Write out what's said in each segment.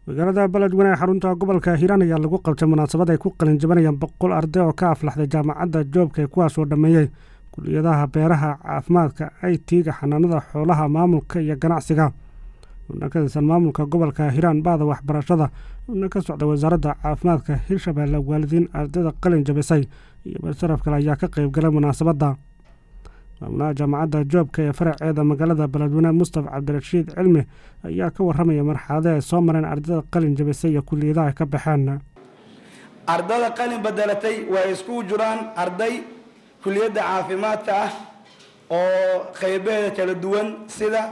Magaalada Beledweyne ee xarunta gobolka Hiiraan ayaa lagu qabtay munaasabad ay ku qalin jabanayaan 100 arday oo ka aflaxday jaamacadda Joobka, ee kuwaas oo dhammeeyey kuliyadaha beeraha, caafimaadka, IT-ga, xanaanada xoolaha, maamulka iyo ganacsiga. Xubno ka tirsan maamulka gobolka Hiiraan, bahda waxbarashada, xubno ka socda Wasaaradda Caafimaadka Hirshabeelle, waalidiin ardayda qalin jabisay iyo basharaf kale ayaa ka qayb galay munaasabadda. Maamulaha jaamacadda Joobka ee faraceeda magaalada Beledweyne, Mustafa Cabdirashiid Cilmi, ayaa ka warramaya marxalada ay soo mareen ardayda qalin jabisay iyo kuliyadaha ka baxeen. Ardada qalin bedelatay way iskugu jiraan arday kuliyadda caafimaadka ah oo qaybaheeda kala duwan, sida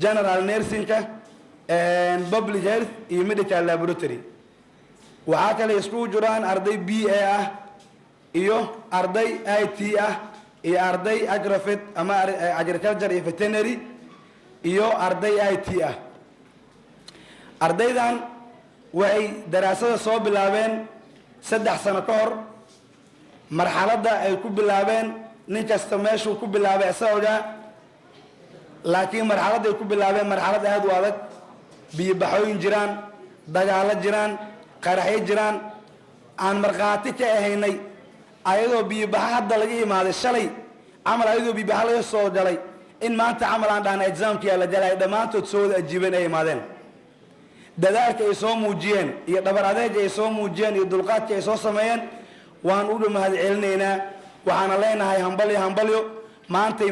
general nursingka, public health iyo medical laboratory. Waxaa kale iskugu jiraan arday BA ah iyo arday IT ah iyo arday agrovet ama agriculture iyo veterinary iyo arday IT ah. Ardaydan waxay daraasada soo bilaabeen 3 sano ka hor. Marxaladda ay ku bilaabeen, nin kasta meeshuu ku bilaabay isagogaa, laakiin marxaladda ay ku bilaabeen marxalad aad u adag, biyobaxooyin jiraan, dagaallo jiraan, qaraxyo jiraan, aan markhaati ka ahaynay, ayadoo biyobaxo hadda laga imaaday shalay camal, ayadoo biyobaxo laga soo galay, in maanta camal aan dhahna examkiyaa la galay, dhammaantood soo wada ajiibeen, ay imaadeen. Dadaalka ay soo muujiyeen iyo dhabar adeega ay soo muujiyeen iyo dulqaadka ay soo sameeyeen waan uga mahad celinaynaa. Waxaana leenahay hambalyo, hambalyo. Maantay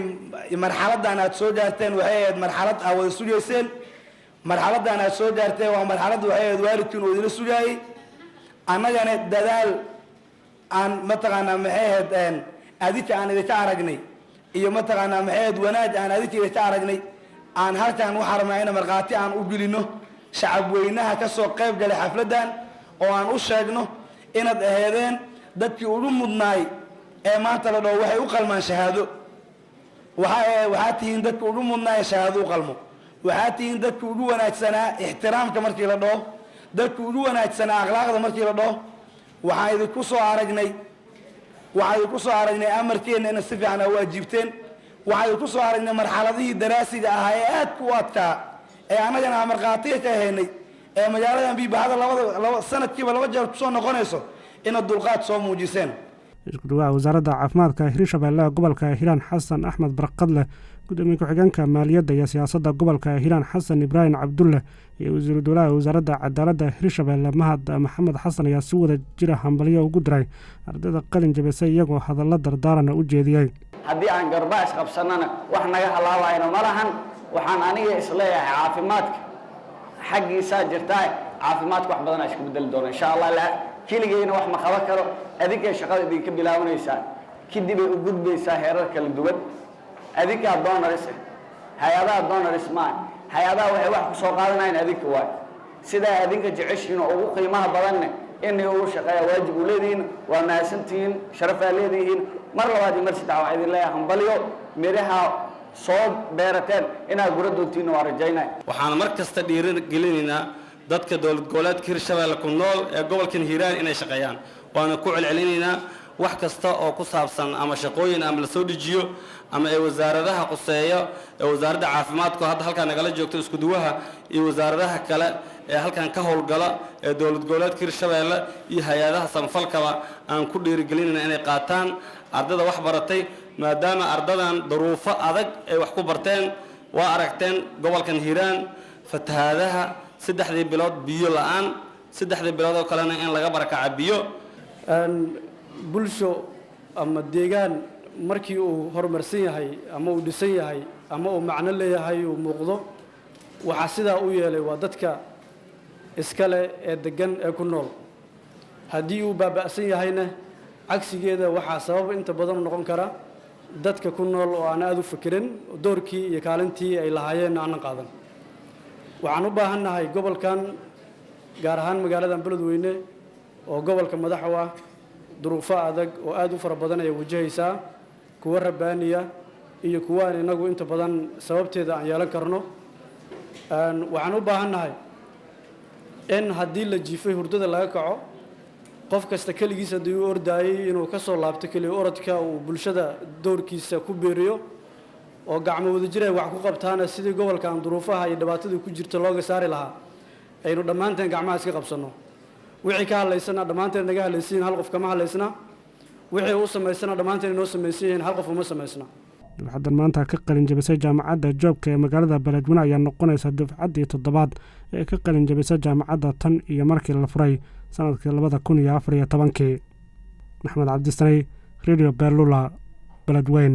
marxaladdan aad soo gaarteen waxay ahayd marxalad aad wada sugayseen. Marxaladdan aad soo gaarteen waa marxalad waxay ahayd waalidkiin uu idila sugaayey. Annagana dadaal aan mataqaanaa maxay ahayd adika aan idinka aragnay iyo mataqaanaa maxay ahayd wanaag aan adika idinka aragnay, aan halkan waxaa rabnaa ina markhaati aan u gelino shacab weynaha ka soo qayb galay xafladdan, oo aan u sheegno inaad aheedeen dadkii ugu mudnaay ee maanta la dhaho waxay u qalmaan shahaado. Waxaa tihiin dadka ugu mudnaa ee shahaado u qalmo. Waxaa tihiin dadka ugu wanaagsanaa ixtiraamka markii la dhaho, dadka ugu wanaagsanaa akhlaaqda markii la dhaho. Waxaan idinku soo aragnay amarkeenna inaad si fiican aa u ajiibteen. Waxaan idinku soo aragnay marxaladihii daraasiga ahaa ee aadka u adkaa ee annagana aan markhaatiga ka haynay, ee magaaladan biibaxada labada laba sanadkiiba laba jeer kusoo noqonayso, inaad dulqaad soo muujiseen. Isku dhawaha Wasaaradda Caafimaadka Hirshabeelle gobolka Hiiraan, Xasan Axmed Barqadleh, gudoomiye ku-xigeenka maaliyadda iyo siyaasadda gobolka Hiiraan, Xasan Ibraahim Cabdulle, iyo wasiiru dowlaha Wasaaradda Cadaaladda Hirshabeelle, Mahad Maxamed Xasan, ayaa si wada jira hambalyo ugu diray ardayda qalin jabisay, iyagoo hadallo dardaarana u jeediyey. Haddii aan garba isqabsannana, wax naga halaabayno ma lahan. Waxaan aniga isleeyahay caafimaadka xaggiisaa jirtaa, caafimaadka wax badanaa iska bedeli doona, insha Allah. Keligeyna wax ma qaban karo. Adinkay shaqada idinka bilaabanaysaa, kadibay u gudbaysaa heerar kala duwan. Adinkaa donors, hay-adaha donors maa. Hay-adaha waxay wax ku soo qaadanayaan adinka waay. Sidaa adinka jeceshiin oo ugu qiimaha badanne inay ugu shaqeeya waajib u leedihiin. Waa mahadsantihiin, sharafaa leedihiin. Mar labaad iyo mar saddex waxaa idin leeyahay hambalyo. Midhaha soo beerateen inaad gura doontiinna waa rajaynaya. Waxaan mar kasta dhiirigelinaynaa dadka dowlad goboleedka Hirshabeelle ku nool ee gobolkan Hiiraan inay shaqeeyaan. Waana ku celcelinaynaa wax kasta oo ku saabsan ama shaqooyin ama la soo dejiyo ama ee wasaaradaha quseeyo, ee wasaaradda caafimaadku hadda halkaan nagala joogto, iskuduwaha, iyo wasaaradaha kale ee halkan ka howlgala ee dowlad goboleedka Hirshabeelle iyo hay-adaha samafalkaba, aan ku dhiirigelinayna inay qaataan ardada wax baratay, maadaama ardadan duruufo adag ay wax ku barteen. Waa aragteen gobolkan Hiiraan fatahaadaha, 3dii bilood biyo la-aan, 3dii bilood oo kalena in laga barakaca biyo. Bulsho ama deegaan markii uu horumarsan yahay ama uu dhisan yahay ama uu macno leeyahay, uu muuqdo, waxaa sidaa u yeelay waa dadka iskale ee deggan ee ku nool. Haddii uu baaba'san yahayna, cagsigeeda waxaa sabab inta badan u noqon kara dadka ku nool oo aan aada u fikirin, doorkii iyo kaalintii ay lahaayeen aanan qaadan. Waxaan u baahannahay gobolkan, gaar ahaan magaaladan Beledweyne oo gobolka madax u ah, duruufo adag oo aada u fara badan ayay wajahaysaa, kuwo rabbaaniya iyo kuwo aan innagu inta badan sababteeda aan yeelan karno. Waxaan u baahannahay in haddii la jiifay hurdada laga kaco, qof kasta keligiis haddii uu ordaayey inuu ka soo laabto keliya orodka, uu bulshada doorkiisa ku beeriyo oo gacmo wadajir ay wax ku qabtaana, sidii gobolkan duruufaha iyo dhibaatadii ku jirta looga saari lahaa. Aynu dhammaanteen gacmaha iska qabsanno. Wixii ka hadlaysana dhammaanteen naga hadlaysan yihin, hal qof kama hadlaysna. Wixii u samaysana dhammaanteen inoo samaysan yihiin, hal qof uma samaysna. Dufcaddan maanta ka qalinjabisay jaamacadda Joobka ee magaalada Beledweyne ayaa noqonaysa dufcaddii toddobaad ee ka qalinjabisay jaamacadda tan iyo markii la furay sanadkii 2014-kii. Maxamed Cabdisanay, Radio Bellula, Beledweyne.